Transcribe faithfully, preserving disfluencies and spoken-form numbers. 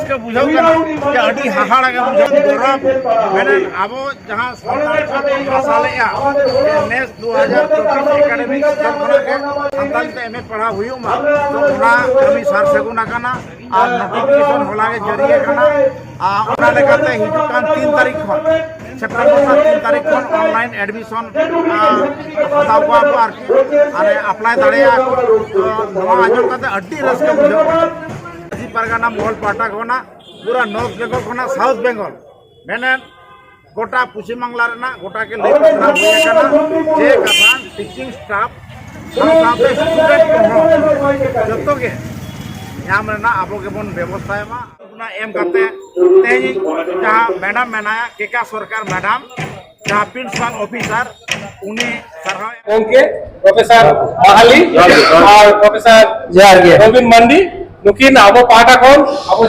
ᱜᱮ ᱵᱩᱡᱷᱟᱹᱣ ᱠᱟᱱᱟ ᱡᱮ ᱟᱹᱰᱤ ᱦᱟᱦᱟᱲᱟ ᱜᱮ ᱵᱩᱡᱷᱟᱹᱜ ᱠᱟᱱᱟ᱾ ᱜᱚᱨᱚᱵᱽ ᱢᱮᱱᱮᱫ ᱟᱵᱚ ᱡᱟᱦᱟᱸ ᱥᱟᱱᱛᱟᱲ ᱛᱮᱵᱚᱱ ᱵᱷᱟᱥᱟ ᱞᱮᱫᱼᱟ, ᱡᱮ ᱱᱮᱥ ᱫᱩ ᱦᱟᱡᱟᱨ ᱪᱚᱵᱵᱤᱥ ᱮᱠᱟᱰᱮᱢᱤᱠ ᱥᱮᱥᱚᱱ ᱠᱷᱚᱱᱟᱜ ᱜᱮ ᱥᱟᱱᱛᱟᱲᱤ ᱛᱮ ᱮᱢ ᱮ ᱯᱟᱲᱦᱟᱣ ᱦᱩᱭᱩᱜ ᱢᱟ᱾ ᱛᱚ ᱚᱱᱟ ᱠᱟᱹᱢᱤ ᱥᱟᱨ ᱥᱟᱹᱜᱩᱱ ᱟᱠᱟᱱᱟ ᱟᱨ ᱱᱳᱴᱤᱯᱷᱤᱠᱮᱥᱚᱱ ᱦᱚᱞᱟ ᱜᱮ ᱡᱟᱹᱨᱤ ᱟᱠᱟᱱᱟ᱾ ᱟᱨ ᱚᱱᱟ ᱞᱮᱠᱟᱛᱮ ᱦᱤᱡᱩᱜ ᱠᱟᱱ ᱛᱤᱱ ᱛᱟᱹᱨᱤᱠᱷ ᱠᱷᱚᱱ, ᱥᱮᱯᱴᱮᱢᱵᱚᱨ ᱨᱮᱱᱟᱜ ᱛᱤᱱ ᱛᱟᱹᱨᱤᱠᱷ ᱠᱷᱚᱱ ᱚᱱᱞᱟᱭᱤᱱ ᱮᱰᱢᱤᱥᱚᱱ ᱦᱟᱛᱟᱣ ᱠᱚᱣᱟ ᱠᱚ ᱟᱨᱠᱤ, ᱟᱨ ᱮᱯᱞᱟᱭ ᱫᱟᱲᱮᱭᱟᱜᱼᱟ ᱠᱚ᱾ ᱛᱚ ᱱᱚᱣᱟ ᱟᱸᱡᱚᱢ ᱠᱟᱛᱮ ᱟᱹᱰᱤ ᱨᱟᱹᱥᱠᱟᱹ ᱵᱩᱡᱷᱟᱹᱜ ᱠᱟᱱᱟ᱾ ᱢᱟᱹᱡᱷᱤ ᱯᱟᱨᱜᱟᱱᱟ ᱢᱚᱦᱚᱞ ᱯᱟᱦᱴᱟ ᱠᱷᱚᱱᱟᱜ ᱯᱩᱨᱟᱹ ᱱᱚᱨᱛᱷ ᱵᱮᱝᱜᱚᱞ ᱠᱷᱚᱱᱟᱜ ᱥᱟᱣᱩᱛᱷ ᱵᱮᱝᱜᱚᱞ, ᱢᱮᱱᱮᱫ ᱜᱚᱴᱟ ᱯᱚᱪᱷᱤᱢ ᱵᱟᱝᱞᱟ ᱨᱮᱱᱟᱜ ᱜᱚᱴᱟ ᱜᱮ ᱞᱟᱹᱭ ᱯᱟᱥᱱᱟᱣ ᱦᱩᱭ ᱟᱠᱟᱱᱟ ᱡᱮ ᱠᱟᱛᱷᱟ ᱴᱤᱪᱤᱝ ᱥᱴᱟᱯ ᱥᱟᱶ ᱥᱟᱶᱛᱮ ᱥᱴᱩᱰᱮᱱᱴ ᱠᱚᱦᱚᱸ ᱡᱚᱛᱚ ᱜᱮ ᱧᱟᱢ ᱨᱮᱱᱟᱜ ᱟᱵᱚ ᱜᱮᱵᱚᱱ ᱵᱮᱵᱚᱥᱛᱷᱟᱭ ᱢᱟ᱾ ᱚᱱᱟ ᱮᱢ ᱠᱟᱛᱮ ᱛᱮᱦᱮᱧ ᱡᱟᱦᱟᱸ ᱢᱮᱰᱟᱢ ᱢᱮᱱᱟᱭᱟ, ᱠᱮ ᱠᱟ ᱥᱚᱨᱠᱟᱨ ᱢᱮᱰᱟᱢ, ᱡᱟᱦᱟᱸ ᱯᱨᱤᱱᱥᱤᱯᱟᱞ ᱚᱯᱷᱤᱥᱟᱨ, ᱩᱱᱤ ᱥᱟᱨᱦᱟᱣ ᱮᱢ ᱜᱚᱢᱠᱮ ᱯᱨᱚᱯᱷᱮᱥᱚᱨ ᱢᱟᱦᱟᱞᱤ ᱟᱨ ᱯᱨᱚᱯᱷᱮᱥᱚᱨ ᱡᱚᱦᱟᱨ ᱜᱮ᱾ ᱨᱚᱵᱤᱱ ᱢᱟᱱᱰᱤ, ᱱᱩᱠᱤᱱ ᱟᱵᱚ ᱯᱟᱦᱴᱟ ᱠᱷᱚᱱ ᱟᱵᱚ